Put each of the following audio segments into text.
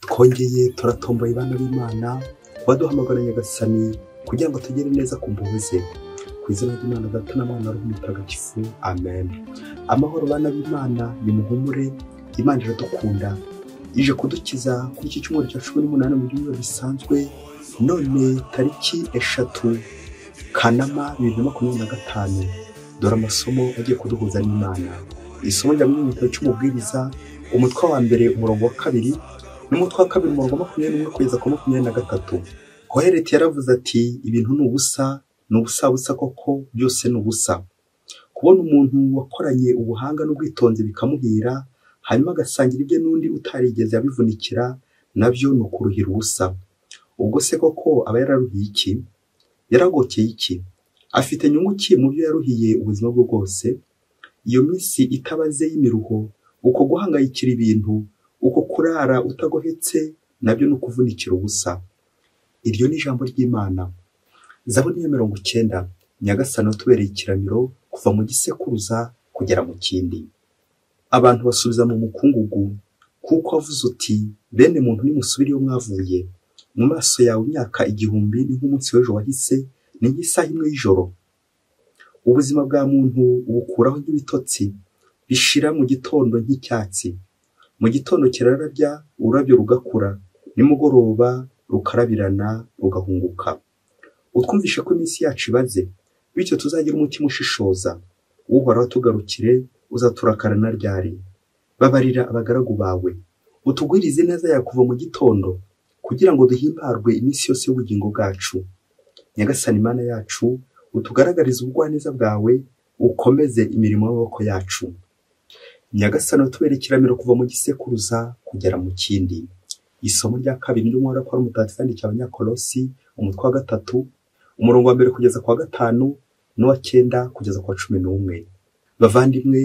Twongeye turatomboye bana b'Imana waduhamagara Nyagasani kugira ngo tugere neza ku mpuhwe ze. Ku izina ry'Imana Data na Mwana na Roho Mutagatifu, amen. Amahoro bana b'Imana, nimuhumure, Imana iradukunda, ije kudukiza kuri iki cyumweru cya 18 mu byumweru bisanzwe, none tariki 3 Kanama 2025. Dore amasomo agiye kuduhuza n'Imana. Isomo rya mu gitabo cy'Umubwiriza, umutwe wa mbere umurongo wa 2 n'umutwe wa 2 umurongo wa 21 kugeza ku 23. Koheleti yaravuze ati ibintu ni ubusa, ni ubusa koko, byose ni ubusa. Kubona umuntu wakoranye ubuhanga n'ubwitonzi bikamuhira, hanyuma agasangira ibye n'undi utarigeze abivunikira, nabyo ni ukuruhira ubusa. Ubwo se koko aba yararuhiye iki? Yaragokeye iki? Afite nyungu ki mu byo yaruhiye ubuzima bwe bwose? Iyo minsi itabaze y'imiruho, uko guhangayikira ibintu, uko kurara utagohetse, nabyo ni ukuvunikira ubusa. Iryo ni ijambo ry'Imana. Zaburi ya 90. Nyagasani watubereye ikiramiro kuva mu gisekuruza kugera mu kindi. Abantu basubiza mu mukungugu, kuko wavuze uti bene muntu nimusubire iyo mwavuye. Mu maso yawe imyaka 1000 ni nk'umunsi w'ejo wahise, ni nk'isaha imwe y'ijoro. Ubuzima bwa muntu ubukuraho nk'ibitotsi, bishira mu gitondo nk'icyatsi. Mu gitondo kirarabya, ururabyo rugakura, nimugoroba rukarabirana rugahunguka. Utwumvishe ko iminsi yacu ibaze, bityo tuzagira umutima ushishoza. Uhoraho tugarukire, uzaturakarana ryari? Babarira abagaragu bawe, utugwirize neza yawe kuva mu gitondo, kugira ngo duhimbarwe iminsi yose y'ubugingo bwacu. Nyagasani Imana yacu, utugaragarize ubugwaneza bwawe, ukomeze imirimo y'amaboko yacu. Nyagasani utubere ikiramiro kuva mu gisekuruza kugera mu kindi. Isomo rya kabiri ry'umwaka wa Mutagatifu yandikiye Abanyakolosi, umutwe wa 3, umurongo wa 1 kugeza ku wa 5 n'uwa 9 kugeza ku wa 11. Bavandimwe,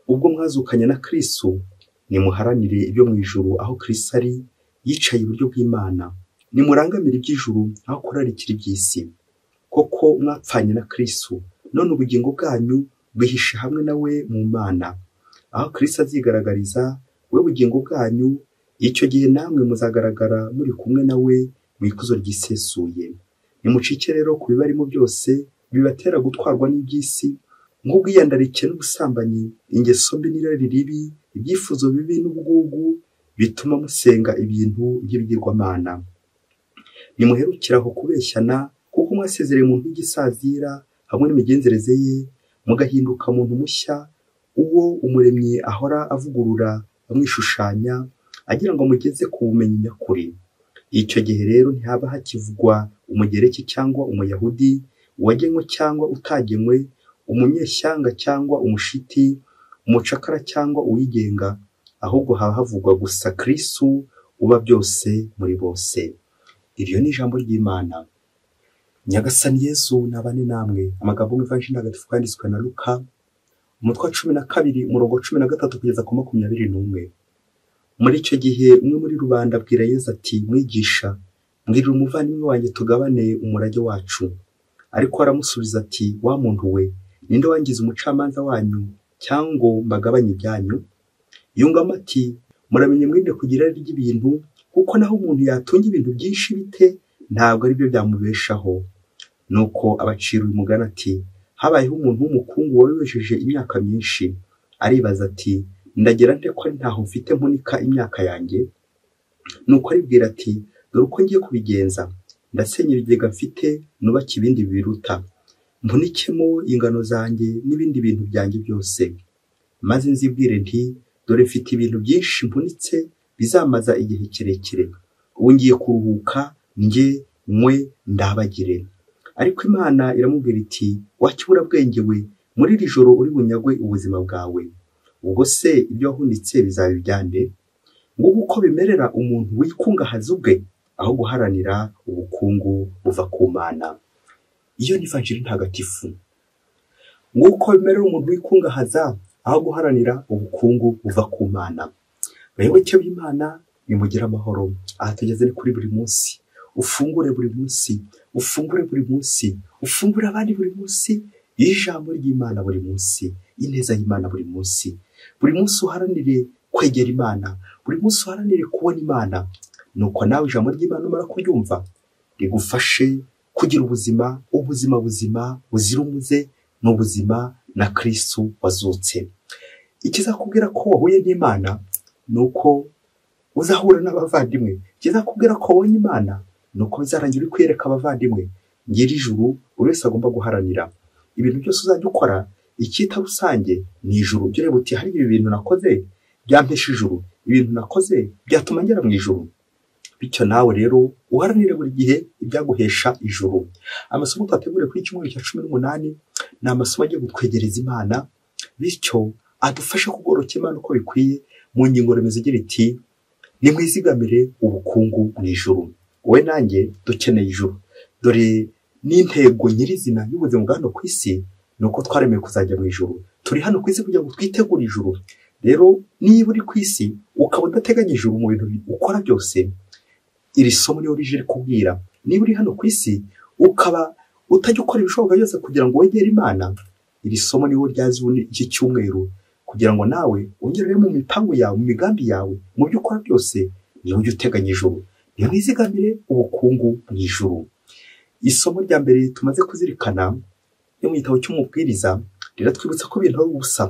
ubwo mwazukanye na Kristo, nimuharanire ibyo mu ijuru aho Kristo ari, yicaye iburyo bw'Imana. Nimurangamire iby'ijuru aho kurarikira iby'isi. Koko mwapfanye na Kristo, none ubugingo bwanyu bwihishe hamwe nawe mu Mana. Aho Kristo azigaragariza, we bugingo bwanyu, icyo gihe namwe muzagaragara muri kumwe nawe mu ikuzo ryisesuye. Nimucike rero ku bibarimo byose bibatera gutwarwa n'iby'isi, nk'ubwiyandarike n'ubusambanyi, ingeso mbi n'irari ribi, ibyifuzo bibi n'ubugugu, bituma musenga ibintu nk'ibigirwamana. Nimuherukire aho kubeshyana, kuko mwasezereye umuntu w'igisazira hamwe n'imigenzereze ye, mugahinduka muntu mushya, uwo umuremyi ahora avugurura amwishushanya, agira ngo mugeze ku bumenyi nyakuri. Icyo gihe rero ntihaba hakivugwa Umugereki cyangwa Umuyahudi, uwagenwe cyangwa utagenwe, umunyeshyanga cyangwa umushiti, umucakara cyangwa uwigenga, ahubwo haba havugwa gusa Kristo uba byose muri bose. Iryo ni ijambo ry'Imana. Nyagasani Yesu nabane namwe. Amagambo y'Ivanjiri Ntagatifu yanditswe na Luka, umutwe wa 12 umurongo wa 13 kugeza ku 21. Muri icyo gihe umwe muri rubanda abwira Yesu ati mwigisha, mbwirira umuvandimwe wanjye tugabane umurage wacu. Ariko aramusubiza ati wa muntu we, ninde wangize umucamanza wanyu cyangwa ngo mbagabanye ibyanyu? Yungamo ati muramenye mwirinde kugira irari ry'ibintu, kuko naho umuntu yatunga ibintu byinshi bite, ntabwo ari byo byamubeshaho. Nuko abacira uyu mugani ati habayeho umuntu w'umukungu wabibesheje imyaka myinshi. Aribaza ati ndagira nte ko ntaho mfite mpunika imyaka yanjye? Nuko aribwira ati dore uko ngiye kubigenza, ndasenya ibigega mfite, nubake ibindi biruta, mpunikemo ingano zanjye n'ibindi bintu byanjye byose. Maze nzibwire nti dore mfite ibintu byinshi mpunitse bizamaza igihe kirekire, ubu ngiye kuruhuka, njye nywe ndabagire. Ariko Imana iramubwira iti wa kiburabwenge we, muri iri joro uri bunyagwe ubuzima bwawe. Ubwo se ibyo wahunitse bizaba ibyande? Nguko uko bimerera umuntu wikungahaza ubwe, aho guharanira ubukungu buva ku Mana. Iyo ni Ivanjiri Ntagatifu. Nguko bimerera umuntu wikungahaza, aho guharanira ubukungu buva ku Mana. Bayoboke b'Imana, nimugire amahoro. Aha tugeze ni kuri buri munsi. Ufungure buri munsi, ufungure buri munsi, ufungure abandi buri munsi, ijambo ry'Imana buri munsi, ineza y'Imana buri munsi. Buri munsi uharanire kwegera Imana, Buri munsi uharanire kubona Imana. Nuko nawe ijambo ry'Imana umara kuryumva rigufashe kugira ubuzima, ubuzima buzima buzira umuze, n'ubuzima na Kristu wazutse. Ikizakubwira ko wahuye n'Imana ni uko uzahura n'abavandimwe. Ikizakubwira ko wabonye Imana ni uko bizarangira uri kwiyereka abavandimwe. Ngira ijuru buri wese agomba guharanira. Ibintu byose uzajya ukora, icyita rusange ni ijuru. Ujye ureba uti hari ibi bintu nakoze byampesha ijuru, ibintu nakoze byatuma ngera mu ijuru. Bityo nawe rero uharanire buri gihe ibyaguhesha ijuru. Amasomo twateguriye kuri icyumweru cya 18 ni amasomo agiye kutwegereza Imana, bityo adufashe kugororoka Imana uko bikwiye mu ngingo remezo igira iti nimwizigamire ubukungu mu ijuru. Wowe nanjye dukeneye ijuru. Dore n'intego nyirizina y'ubuzima bwa hano ku isi ni uko twaremewe kuzajya mu ijuru. Turi hano ku isi kugira ngo twitegure ijuru. Rero niba uri ku isi ukaba udateganya ijuru mu bintu ukora byose, iri somo niyo rije rikubwira. Niba uri hano ku isi ukaba utajya ukora ibishoboka byose kugira ngo wegere Imana, iri somo niho ryazi iki cyumweru kugira ngo nawe wongere mu mipango yawe, mu migambi yawe, mu byo ukora byose, niyo ujye uteganya ijuru. Nimwizigamire ubukungu mu ijuru. Isomo rya mbere tumaze kuzirikana yo mu gitabo cy'Umubwiriza riratwibutsa ko ibintu ari ubusa.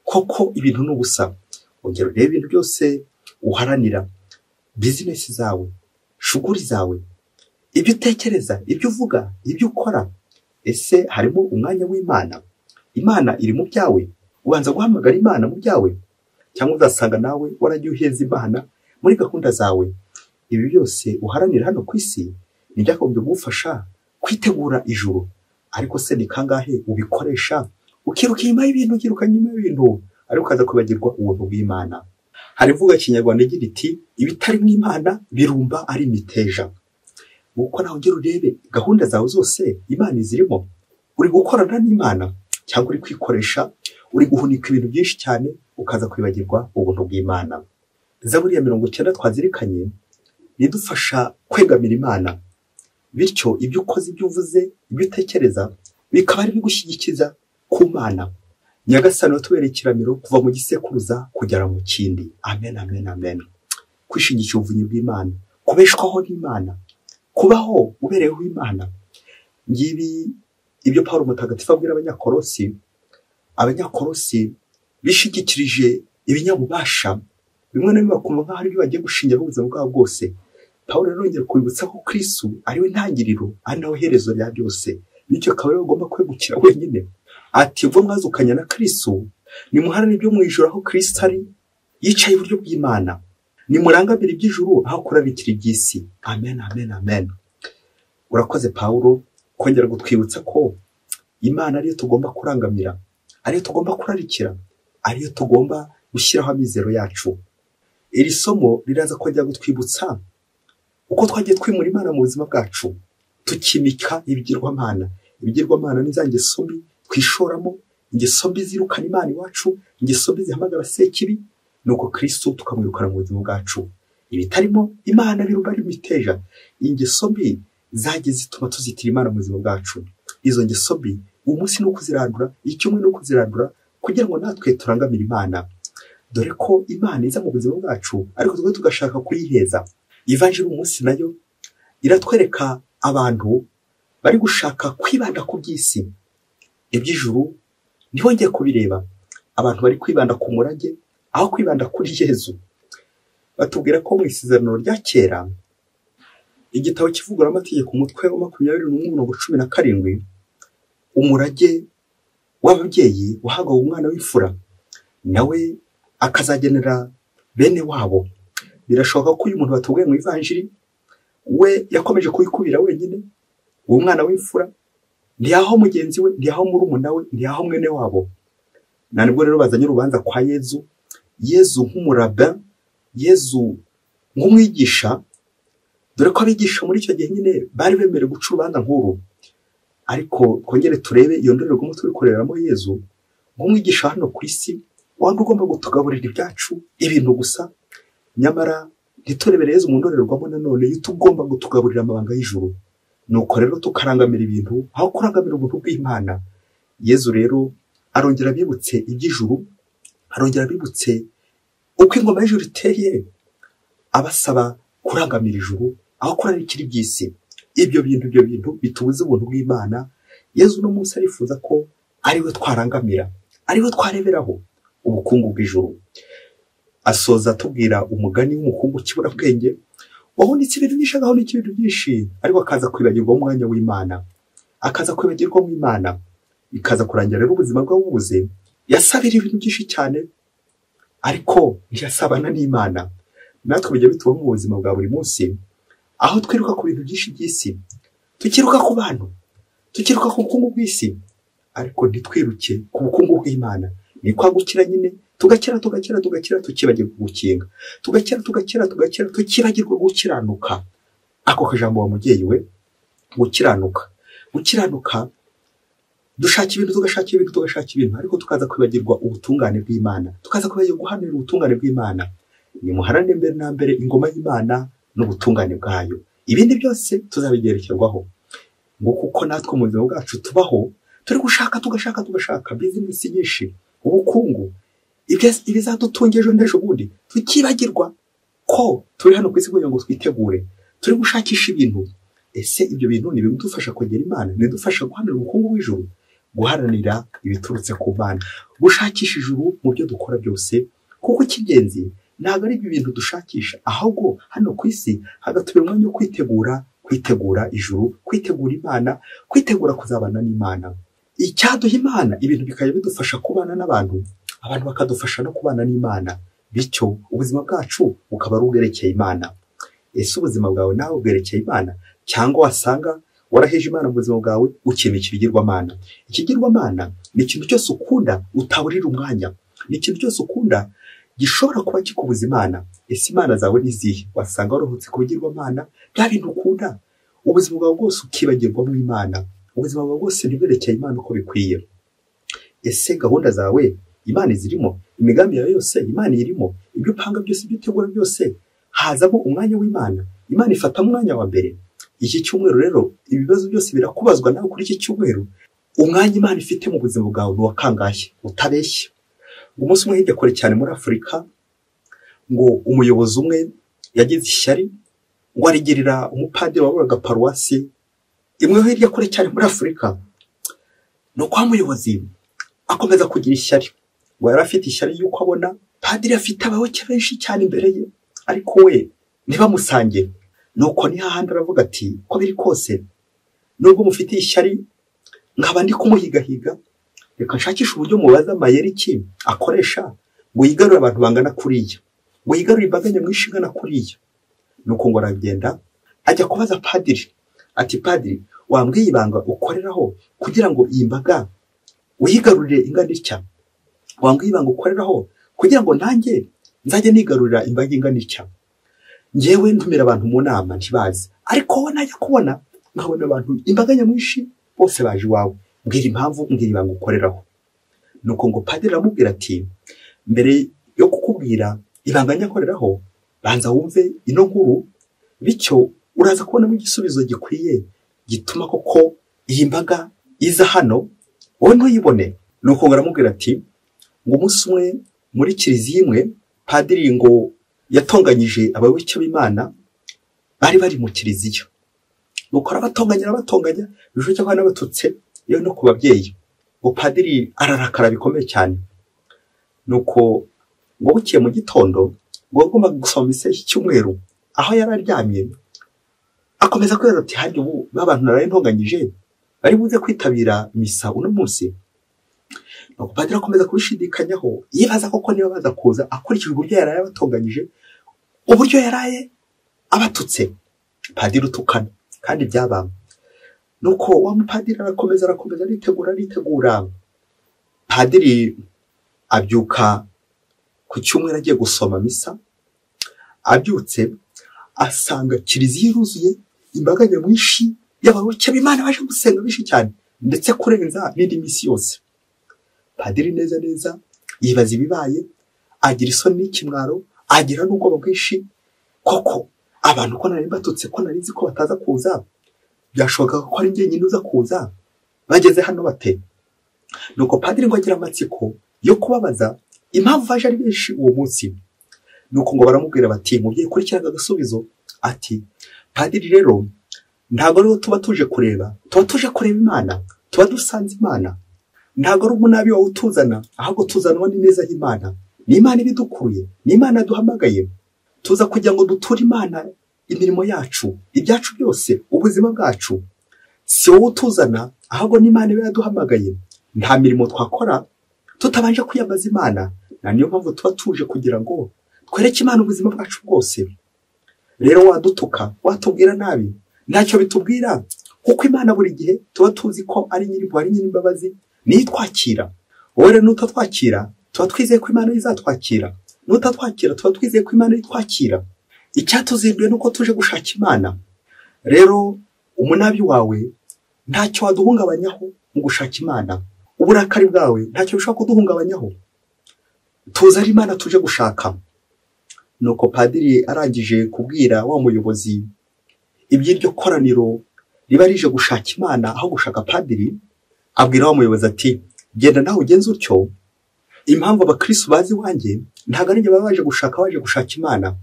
Koko ibintu ni ubusa. Ongera urebe ibintu byose uharanira, bizinesi zawe, shuguri zawe, ibyo utekereza, ibyo uvuga, ibyo ukora. Ese harimo umwanya w'Imana? Imana iri mu byawe? Ubanza guhamagara Imana mu byawe? Cyangwa uzasanga nawe waragiye uheza Imana muri gahunda zawe? Ibi byose uharanira hano ku isi ni ibyagombye kugufasha kwitegura ijuru. Ariko se ni kangahe ubikoresha ukiruka inyuma y'ibintu, ukiruka inyuma y'ibintu, ariko ukaza kwibagirwa ubuntu bw'Imana? Hari imvugo ya Kinyarwanda igira iti ibitari mu Imana birumba ari imiteja. Uko nawe ongera urebe gahunda zawe zose Imana izirimo. Uri gukorana n'Imana cyangwa uri kwikoresha, uri guhunika ibintu byinshi cyane ukaza kwibagirwa ubuntu bw'Imana. Zaburi ya 90 twazirikanye nidufasha kwegamira Imana, bityo ibyo ukoze, ibyo uvuze, ibyo utekereza bikaba ari bigushyigikiza ku Mana. Nyagasani watubereye ikiramiro kuva mu gisekuruza kugera mu kindi. Amen, amen, amen. Kwishingisha ubuvunyi bw'Imana, kubeshwaho n'Imana, kubaho ubereyeho Imana. Ngibi ibyo Paulo Mutagatifu abwira Abanyakolosi. Abanyakolosi bishigikirije ibinyabubasha bimwe na bimwe bakumva nk'aho ari byo bagiye gushingiraho ubuzima bwabo bwose. Paulo rero yongera kubibutsa ko Kristo ari we ntangiriro, ari nawe herezo rya byose, bityo akaba ariwe ugomba kwegukira wenyine. Ati ubwo mwazukanye na Kristo, nimuharanire ibyo mu ijuru aho Kristo ari, yicaye iburyo bw'Imana. Nimurangamire iby'ijuru aho kurarikira iby'isi. Amen, amen, amen. Urakoze Paulo kongera gutwibutsa ko Imana ariyo tugomba kurangamira, ariyo tugomba kurarikira, ariyo tugomba gushyiraho amizero yacu. Iri somo riraza kongera gutwibutsa uko twagiye twimura Imana mu buzima bwacu, tukimika ibigirwamana. Ibigirwamana ni za ngeso mbi twishoramo, ingeso mbi zirukana Imana iwacu, ingeso mbi zihamagara Sekibi, nuko Kristo tukamwirukana mu buzima bwacu. Ibitarimo Imana birumba ari imiteja. Ingeso mbi zagiye zituma tuzitira Imana mu buzima bwacu. Izo ngeso mbi umunsi ni ukuzirandura, icyumwe ni ukuzirandura, kugira ngo natwe turangamire Imana. Dore ko Imana iza mu buzima bwacu, ariko twe tugashaka kuyiheza. Ivanjiri umunsi nayo iratwereka abantu bari gushaka kwibanda ku by'isi, iby'ijuru ntibongeye kubireba. Abantu bari kwibanda ku murage aho kwibanda kuri Yezu. Batubwira ko mu Isezerano rya Kera, igitabo cy'Ivugururamategeko umutwe wa 21:17, umurage w'ababyeyi wahabwaga umwana w'imfura, nawe akazagenera bene wabo. Birashoboka ko uyu muntu batubwiye mu Ivanjiri we yakomeje kuyikubira wenyine. Uwo mwana w'imfura ntiyaho mugenzi we, ntiyaho murumuna we, ntiyaho mwene wabo. Na nibwo rero bazanye urubanza kwa Yezu. Yezu nk'umuraba, Yezu nk'umwigisha, dore ko abigisha muri icyo gihe nyine bari bemerewe guca urubanza nk'uru. Ariko twongere turebe iyo ndorerwamo turi kureramo Yezu nk'umwigisha hano ku isi, wandi ugomba gutugaburira ibyacu ibintu gusa, nyamara ntiturebere Yezu mu ndorerwamo nanone y'utugomba gutugaburira amabanga y'ijuru. Nuko rero tukarangamira ibintu aho kurangamira ubuntu bw'Imana. Yezu rero arongera abibutse iby'ijuru, arongera abibutse uko ingoma y'ijuru iteye. abasaba kurangamira ijuru aho kurarikira iby'isi. Ibyo bintu bitubuza ubuntu bw'Imana. Yezu uno munsi arifuza ko ari we twarangamira, ari we twareberaho ubukungu bw'ijuru. Asoza atubwira umugani w'umukungu kiburabwenge wahunitse ibintu byinshi, agahunika ibintu byinshi, ariko akaza kwibagirwa umwanya w'Imana, akaza kwibagirwa mu Imana, ikaza kurangira rero ubuzima bwe bubuze. Yasabira ibintu byinshi cyane ariko ntiyasabana n'Imana. Natwe bijya bitubaho mu buzima bwa buri munsi, aho twiruka ku bintu byinshi by'isi, tukiruka ku bantu, tukiruka ku bukungu bw'isi, ariko ntitwiruke ku bukungu bw'Imana. Ni kwa gukira nyine, tugakira tugakira tugakira tukibagirwa gukinga, tugakira tugakira tugakira tukibagirwa gukiranuka. Ako kajambo wa mubyeyi we, gukiranuka, gukiranuka, dushaka ibintu tugashaka ibintu tugashaka ibintu, ariko tukaza kwibagirwa ubutungane bw'Imana, tukaza kwibagirwa guharanira ubutungane bw'Imana. Nimuharanire mbere na mbere ingoma y'Imana n'ubutungane bwayo, ibindi byose tuzabigerekerwaho. Ngo kuko natwe mu buzima bwacu tubaho turi gushaka tugashaka tugashaka bizinesi nyinshi, ubukungu, ibizadutunga ejo n'ejo bundi, tukibagirwa ko turi hano ku isi kugira ngo twitegure. Turi gushakisha ibintu. Ese ibyo bintu ni ibidufasha kwegera Imana, ni ibidufasha guharanira ubukungu bw'ijuru, guharanira ibiturutse ku Mana, gushakisha ijuru mu byo dukora byose? Kuko icy'ingenzi ntabwo ari ibyo bintu dushakisha, ahubwo hano ku isi hagatubera umwanya wo kwitegura, kwitegura ijuru, kwitegura Imana, kwitegura kuzabana n'Imana. Icyaduha Imana, ibintu bikajya bidufasha kubana n'abantu, abantu bakadufasha no kubana n'Imana, bityo ubuzima bwacu bukaba ari ubwerekeye Imana. Ese ubuzima bwawe nawe bwerekeye Imana, cyangwa wasanga waraheje Imana mu buzima bwawe ukimika ibigirwamana? Ikigirwamana ni ikintu cyose ukunda utaburira umwanya, ni ikintu cyose ukunda gishobora kuba kikubuza Imana. Ese Imana zawe ni izihe? Wasanga waruhutse ku bigirwamana, bya bintu ukunda, ubuzima bwawe bwose ukibagirwamo Imana, ubuzima bwawe bwose ntibwerekeye Imana uko bikwiye. Ese gahunda zawe Imana izirimo? Imigambi yawe yose Imana irimo? Ibyo upanga byose, ibyo utegura byose, hazamo umwanya w'Imana? Imana ifata umwanya wa mbere. Iki cyumweru rero ibibazo byose birakubazwa nawe kuri iki cyumweru. Umwanya Imana ifite mu buzima bwawe ni uwakangahe? Utabeshya. Umunsi umwe hirya kure cyane muri Afurika, ngo umuyobozi umwe yagize ishyari, ngo arigirira umupadiri wayoboraga paruwasi imwe hirya kure cyane muri Afurika. Nuko wa muyobozi akomeza kugira ishyari, ngo yari afite ishyari y'uko abona padiri afite abayoboke benshi cyane imbere ye, ariko we ntibamusange. Nuko ni hahandi aravuga ati, ko biri kose nubwo mufitiye ishyari nkaba ndi kumuhigahiga, reka nshakishe uburyo mubaza amayeri ki akoresha ngo yigarure abantu bangana kuriya, ngo yigarure imbaga nyamwinshi ingana kuriya. Nuko ngo aragenda ajya kubaza padiri ati, padiri, wambwiye ibanga ukoreraho kugira ngo iyi mbaga uyigarurire ingana itya? Wambwiye ibanga ukoreraho kugira ngo nanjye nzajye nigarurira imbaga ingana itya? Njyewe ntumira abantu mu nama ntibazi, ariko wowe najya kubona nkabona abantu imbaga nyamwinshi bose baje iwawe. Mbwira impamvu, mbwira ibanga ukoreraho. Nuko ngo padiri aramubwira ati, mbere yo kukubwira ibanga nyakoreraho, banza wumve ino nkuru, bityo uraza kubonamo igisubizo gikwiye gituma koko iyi mbaga iza hano wowe ntuyibone. Nuko ngo aramubwira ati, ngo umunsi umwe muri kiliziya imwe, padiri ngo yatonganyije abayoboke b'Imana bari bari mu kiliziya. Nuko arabatonganya arabatonganya, bishoboka ko n'abatutse yewe no ku babyeyi. Ngo padiri ararakara bikomeye cyane. Nuko ngo bukiye mu gitondo, ngo agomba gusoma misa y'icyumweru, aho yari aryamye akomeza kwibaza ati, harya ubu abantu naraye ntonganyije bari buze kwitabira misa uno munsi? Nuko padiri akomeza kubishidikanyaho, yibaza koko niba baza kuza akurikije uburyo yaraye abatonganyije, uburyo yaraye abatutse. Padiri utukana kandi byabamba. Nuko wa mupadiri arakomeza arakomeza aritegura aritegura. Padiri abyuka ku cyumweru agiye gusoma misa, abyutse asanga kiliziya iruzuye imbaga nyamwinshi y'abayoboke b'Imana baje gusenga benshi cyane, ndetse kurenza n'indi misi yose. Padiri neza neza yibaza ibibaye, agira isoni n'ikimwaro, agira n'ubwoba bwinshi. Koko abantu ko nari mbatutse, ko nari nzi ko bataza kuza, byashoboka ko ari njye nyine uza kuza, bageze hano bate? Nuko padiri ngo agira amatsiko yo kubabaza impamvu baje ari benshi uwo munsi. Nuko ngo baramubwira bati mubyeyi kurikiraga agasubizo, ati padiri rero ntabwo ariho tuba tuje kureba, tuba tuje kureba Imana, tuba dusanze Imana. Ntabwo ari umunabi wawe utuzana, ahubwo tuzanwa n'ineza y'Imana. Ni Imana ibidukuye, ni Imana duhamagaye. Tuza kugira ngo duture Imana imirimo yacu, ibyacu byose, ubuzima bwacu. Si wowe utuzana, ahubwo ni Imana iba yaduhamagaye. Nta mirimo twakora tutabanje kwiyambaza Imana. Na niyo mpamvu tuba tuje kugira ngo twereke Imana ubuzima bwacu bwose. Rero wadutuka, watubwira nabi, ntacyo bitubwira, kuko Imana buri gihe tuba tuzi ko ari nyir'impuhwe, ari nyir'imbabazi, niyo itwakira. Wowe rero nutatwakira, tuba twizeye ko Imana izatwakira. Nutatwakira, tuba twizeye ko Imana itwakira. Icyatuzinduye nuko tuje gushaka Imana. Rero umunabi wawe ntacyo waduhungabanyaho mu gushaka Imana. Uburakari bwawe ntacyo bishobora kuduhungabanyaho. Tuza ari Imana tuje gushaka. Nuko padiri arangije kubwira wa muyobozi iby'iryo koraniro riba rije gushaka Imana aho gushaka padiri, abwira wa muyobozi ati genda nawe ugenze utyo. Impamvu abakristo bazi wanjye ntabwo ari njye baba baje gushaka, baje gushaka Imana.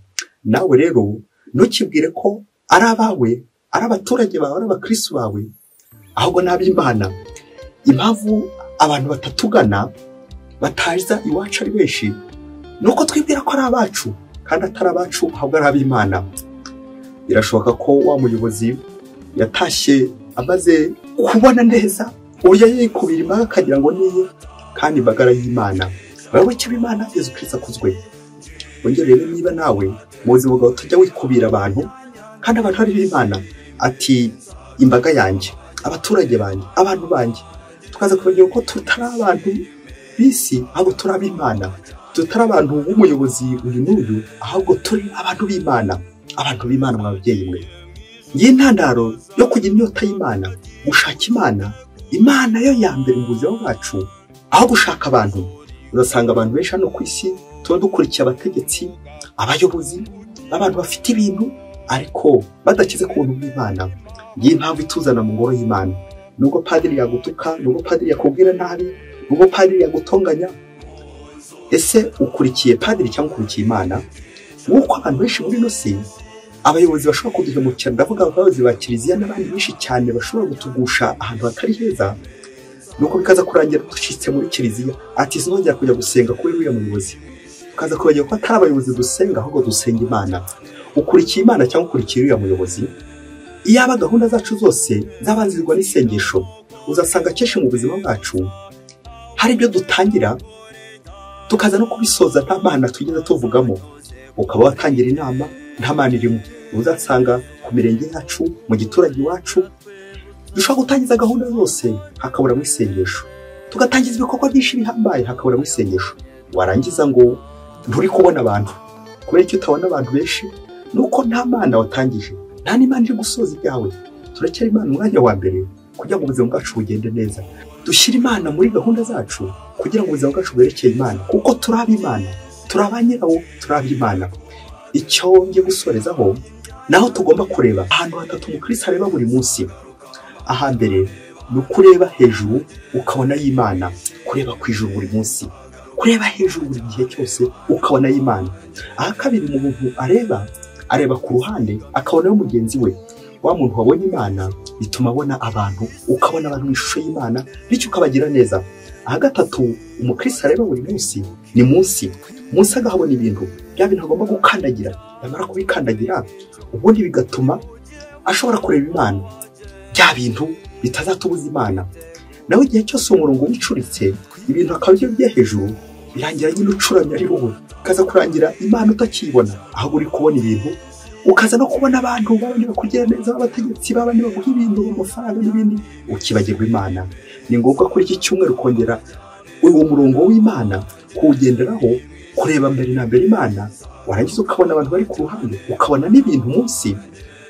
Nawe rero ntukibwire ko ari abawe, ari abaturage bawe, ari abakristo bawe, ahubwo n'ab'Imana. Impamvu abantu batatugana, bataza iwacu ari benshi, nuko twibwira ko ari abacu, kandi atari abacu, ahubwo ari ab'Imana. Birashoboka ko wa muyobozi yatashye amaze kubona neza uburyo yikubira imbaga akagira ngo niye, kandi imbaga y'Imana. Bayoboke b'Imana, Yezu Kristo akuzwe. Wongere rero niba nawe mu buzima bwawe utajya wikubira abantu, kandi abantu ari b'Imana, ati imbaga yanjye, abaturage banjye, abantu banjye, tukaza kubagira ko tutari abantu b'isi, ahubwo turi ab'Imana. Tutari abantu b'umuyobozi uyu n'uyu, ahubwo turi abantu b'Imana. Abantu b'Imana mwa babyeyi mwe. Ngiyi intandaro yo kugira inyota y'Imana, gushaka Imana, Imana yo ya mbere mu buzima bwacu, aho gushaka abantu. Urasanga abantu benshi hano ku isi tuba dukurikiye abategetsi, abayobozi, abantu bafite ibintu ariko badakize ku buntu bw'Imana. Ngiyi impamvu ituzana mu ngoro y'Imana. Nubwo padiri yagutuka, nubwo padiri yakubwira nabi, nubwo padiri yagutonganya, ese ukurikiye padiri cyangwa ukurikiye Imana? Nk'uko abantu benshi muri ino si, abayobozi bashobora kuduhemukira, ndavuga abayobozi ba kiliziya n'abandi benshi cyane bashobora gutugusha ahantu hatari heza, nuko bikaza kurangira ducitse muri kiliziya, ati sinongera kujya gusenga kuri uriya muyobozi. Tukaza kubagira ko atari abayobozi dusenga, ahubwo dusenga Imana. Ukurikiye Imana cyangwa ukurikiye uriya muyobozi? Iyaba gahunda zacu zose zabanzirizwa n'isengesho, uzasanga kenshi mu buzima bwacu hari ibyo dutangira tukaza no kubisoza nta Mana tugeze tuvugamo. Ukaba watangira inama nta Mana irimo. Uzasanga ku mirenge yacu, mu giturage iwacu, dushobora gutangiza gahunda zose hakaburamo isengesho, tugatangiza ibikorwa byinshi bihambaye hakaburamo isengesho. Warangiza ngo nturi kubona abantu. Kubera icyo utabona abantu benshi nuko nta Mana watangije, nta n'Imana iri gusoza ibyawe. Turekere Imana umwanya wa mbere kugira ngo ubuzima bwacu bugende neza. Dushyire Imana muri gahunda zacu kugira ngo ubuzima bwacu bwerekeye Imana, kuko turi ab'Imana, turi abanyirawo, turi ab'Imana. Icyo ngiye gusorezaho naho tugomba kureba ahantu hatatu umukristo areba buri munsi. Ahambere ni ukureba hejuru ukabona y'Imana, kureba ku ijuru buri munsi, kureba hejuru buri gihe cyose ukabona y'Imana. Aha kabiri umuntu areba, areba ku ruhande akabona mugenzi we. Wa muntu wabonye Imana bituma abona abantu, ukabona abantu mu ishusho y'Imana, bityo ukabagira neza. Aha gatatu umukristo areba buri munsi ni munsi agahabona ibintu bya bintu agomba gukandagira, yamara kubikandagira ubundi bigatuma ashobora kureba Imana, bya bintu bitazatubuza Imana. Nawe igihe cyose umurongo wicuritse ibintu akabyo bye hejuru, birangira nyine ucuramye ari wowe, ukaza kurangira Imana utakibona, ahubwo uri kubona ibintu, ukaza no kubona abantu babandi bakugira neza, abategetsi babandi baguha ibintu, amafaranga n'ibindi, ukibagirwa Imana. Ni ngombwa kuri iki cyumweru kongera uwo murongo w'Imana kuwugenderaho, kureba mbere na mbere Imana, warangiza ukabona abantu bari ku ruhande, ukabona n'ibintu munsi,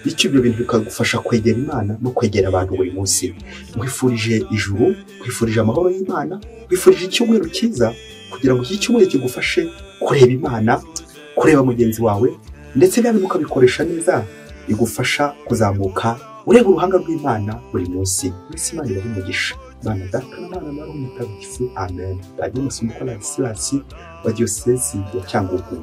bityo ibyo bintu bikagufasha kwegera Imana no kwegera abantu buri munsi. Nkwifurije ijuru, nkwifurije amahoro y'Imana, nkwifurije icyumweru cyiza, kugira ngo iki cyumweru kigufashe kureba Imana, kureba mugenzi wawe, ndetse bya bintu ukabikoresha neza, bigufasha kuzamuka ureba uruhanga rw'Imana buri munsi. Mwese Imana ibahe umugisha. Imana Data na Mwana na Roho Mutagatifu. Amen. Padiri Masumbuko Ladislas wa Diyosezi ya Cyangugu.